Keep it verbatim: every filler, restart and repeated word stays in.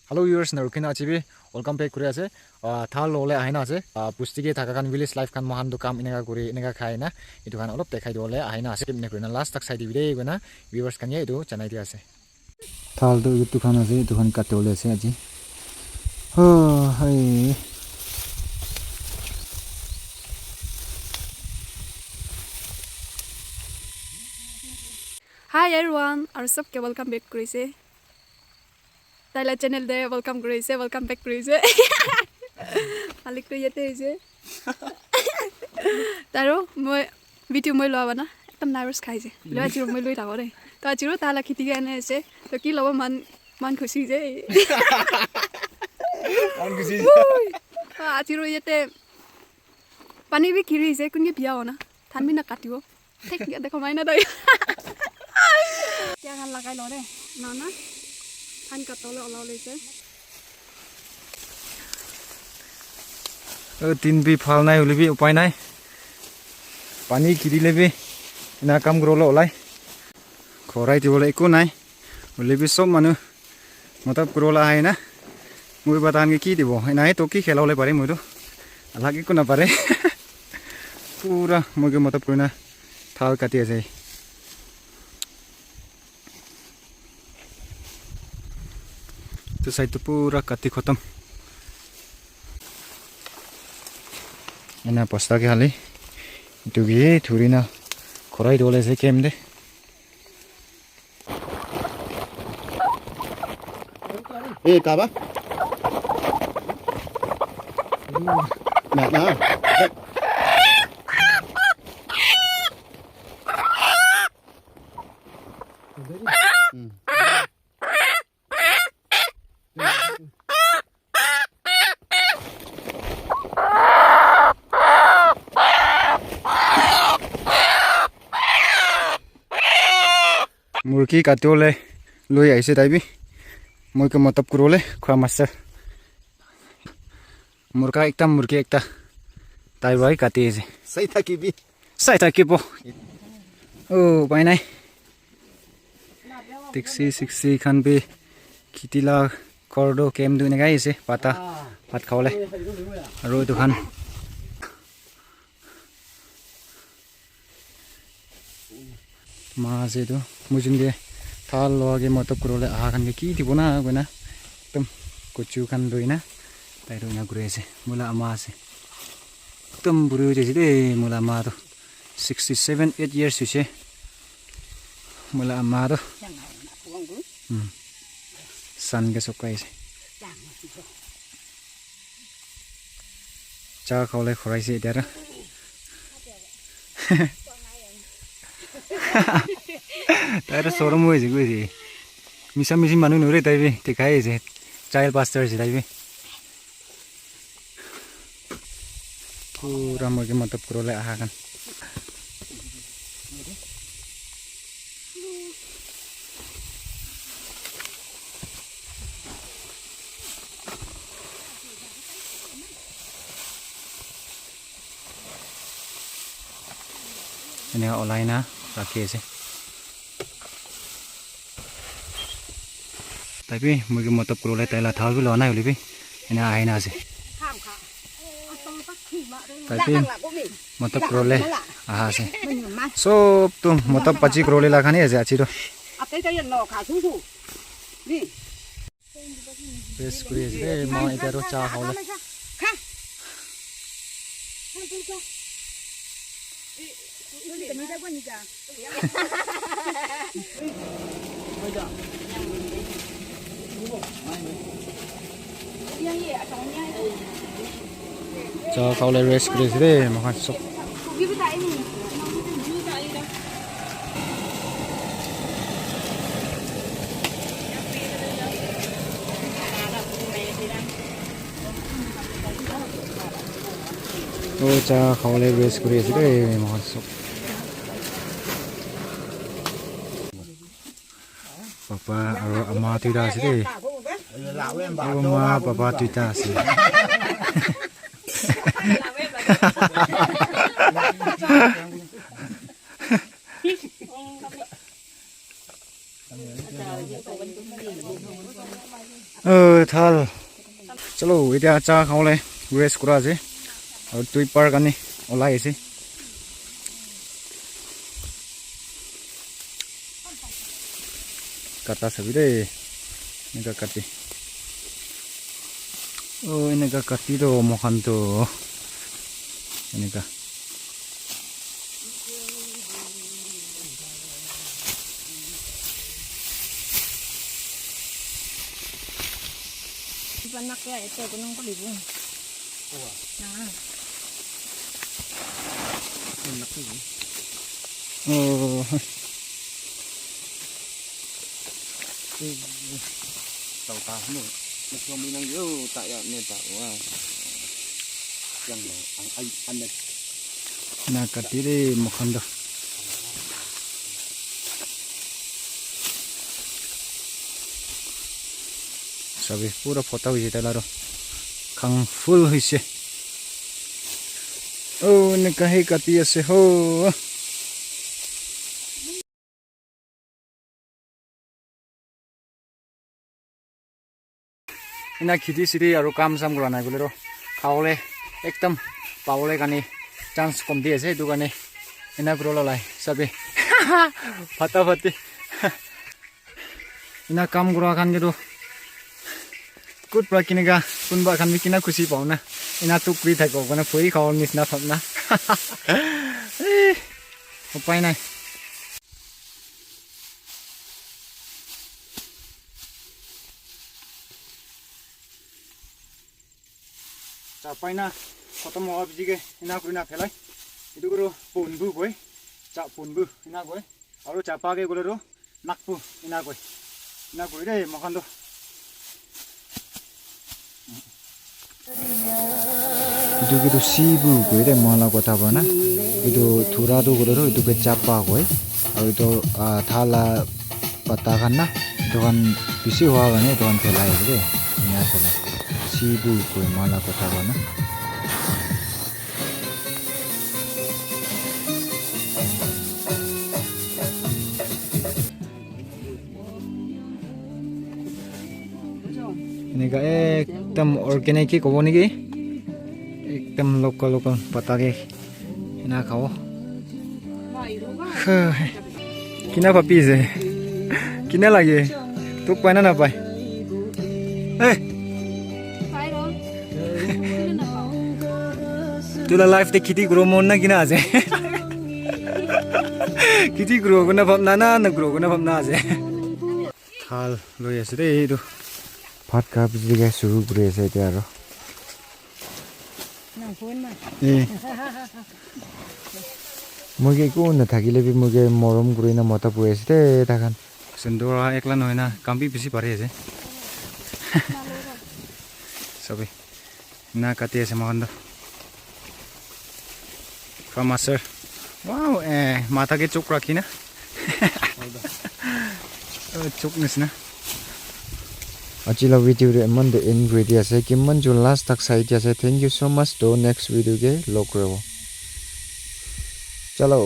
Hello viewers, na rukina achi bi welcome back kuri ase. Ah, thal lole ahina ase. Ah, busti ke thaka khan village life khan mohan tu kam eneka kuri, eneka khai na. Etu khan olop dekhai dibole ahina ase. Ene kurina last tak sai dibi de koina viewers khan ke etu janai dia ase. Thal tu etu khan ase, etu khan kati bole ase aji. Oh, hai. Hi everyone, aru sob ke welcome back kuri ase. Tai la channel de welcome kuri ase, welcome back kuri ase. Malik tu yate ase. Taro moi video moi loa bana ekdam nervous khai ase. Lo ajiro moi loi thago de. To ajiro ta la khiti ke ane ase. To ki lobo man, man khushi ase. Man khushi ase. Woo! Ah, ajiro yate pani bi giri ase, kun ke biya hona. Than bi na katibo. Thik ya, dekho mai na dai. Kya khan lagai lo re? Na, na. Than ka tole ola ole se. Oh, tin bi phal nai, hoile bi upai nai. Pani giri le bi ena kam kuro lo olai. Khorai dibole eku nai. Hoile bi sob manu matlab kuro la ahina. Moi batan ke ki dibo? Ena he to ki khela bole pare moi to. Alag eku na pare. Pura moi ke matlab kurina thal kati ase. Tu side tu pura kati khatam. Ena bosta ke hali. Etu ke thurina khorai dibole ase kem de. Eh, kaba? Na, na. Hmm. Murgi kati bole loi ahise tai bi. Moi ke matlab kuro le khwa master. Murga ekta, murgi ekta. Tai bai kati ase. Sai thakibi. Sai thakibo. Oh, pai nai. Taxi, sixty khan bi khiti la ghor tu kem tu eneka ase. Pata, bhat khabole. Aru etu khan. Ma ase etu, moi jun ke thal loa ke matlab kuro le aha khan ke ki dibo na koina ekdam kuchu khan loi na tai tu ena kuri ase. Moi la ama ase. Ekdam buri hoi jaise de moi la ama tu. Sixty seven, eight years hoise. Moi la ama tu. Hmm. Sun ke sokai ase. Cha khabole khorai se etia. Tai tu sorom hoise koise. Misa misi manu nohore tai bi dikhai ase. Child pastor ase tai bi. Pura moi ke matlab kuro le aha khan. Ene olai na rakhi ase. Tai bi moi ke matlab kuro le tai la thal bi loa nai hoile bi ene ahina ase. Tai bi matlab kuro le aha ase. Sob tu matlab pachi kuro le la khan hi ase achi tu. Rest kuri ase de, ma etia tu cha khabole. Cha khabole rest kuri ase de, moikhan sob. Oh, cha khabole rest kuri ase de, moikhan sob. Papa aru ama duita ase de. Aru ma, papa duita ase. Oh, thal. Chalo, etia cha khabole rest kura ase. Aru tui par kani olai ase. Kata sabi de. Eneka kati. Oh, eneka kati to moikhan to. Eneka. Iba nak ya, ito, gunung ko libong. Na. Oh. Tau ta mo. Nak mo minang yo, ta ya ne ta wa. Yang lo, ang ay, anak. Na katire mokhando. Sabi, pura phota hoise taila aro. Khang full hoise. Oh, eneka he kati ase ho. Ena khiti siti aru kam sam kura nai koile toh khabole ekdam pabole karne chance komti ase, etu karne ena kuri lolai sabi phata phati. Ena kam kura khan ke toh kut pra kineka kunba khan bi kina khushi pao na, ena tuk kuri thako koina phui khabo nisna bhabna. Eh, upai nai. Cha paina khotom howa biji ke ena kuri na phelai. Etu kuru ponbu koi, cha ponbu ena koi. Aru cha pa ke kule ru nakpu ena koi. Ena koi de moikhan toh. Etu ke tu sibu koi de moikhan la kotha para na. Etu thura tu koile tu etu ke chapa koi. Aru etu, ah, thala pata khan na. Etu khan bishi hoa karne etu khan phelai ase de. Ena phelai. Sibu koi moikhan la kotha para na. Eneka ekdam organic ki kobo niki, ekdam local local pata ke ena khabo. Kina papi ase, kina lage, tuk pai na napai? Eh, tula life te khiti kuro mon na kina ase? Khiti kuro kuna bhabna na, na kuro kuna bhabna ase. Thal loi ase de etu. Bhat kha biji ke shuru kuri ase etia aro. Eh. Moi ke eku nathakile bi moi ke morom kuri na mota boi ase de takhan. Sindora ekla nohoi na kam bi bishi pari ase. Sabi. Na kati ase moikhan toh. Farm master. Wow, eh, matha ke chok rakhi na. Oh, chok nisna. Aji la video re eman de end kuri di ase. Kiman jo last tak sai di ase. Thank you so much. To next video ke log kuribo. Chalo.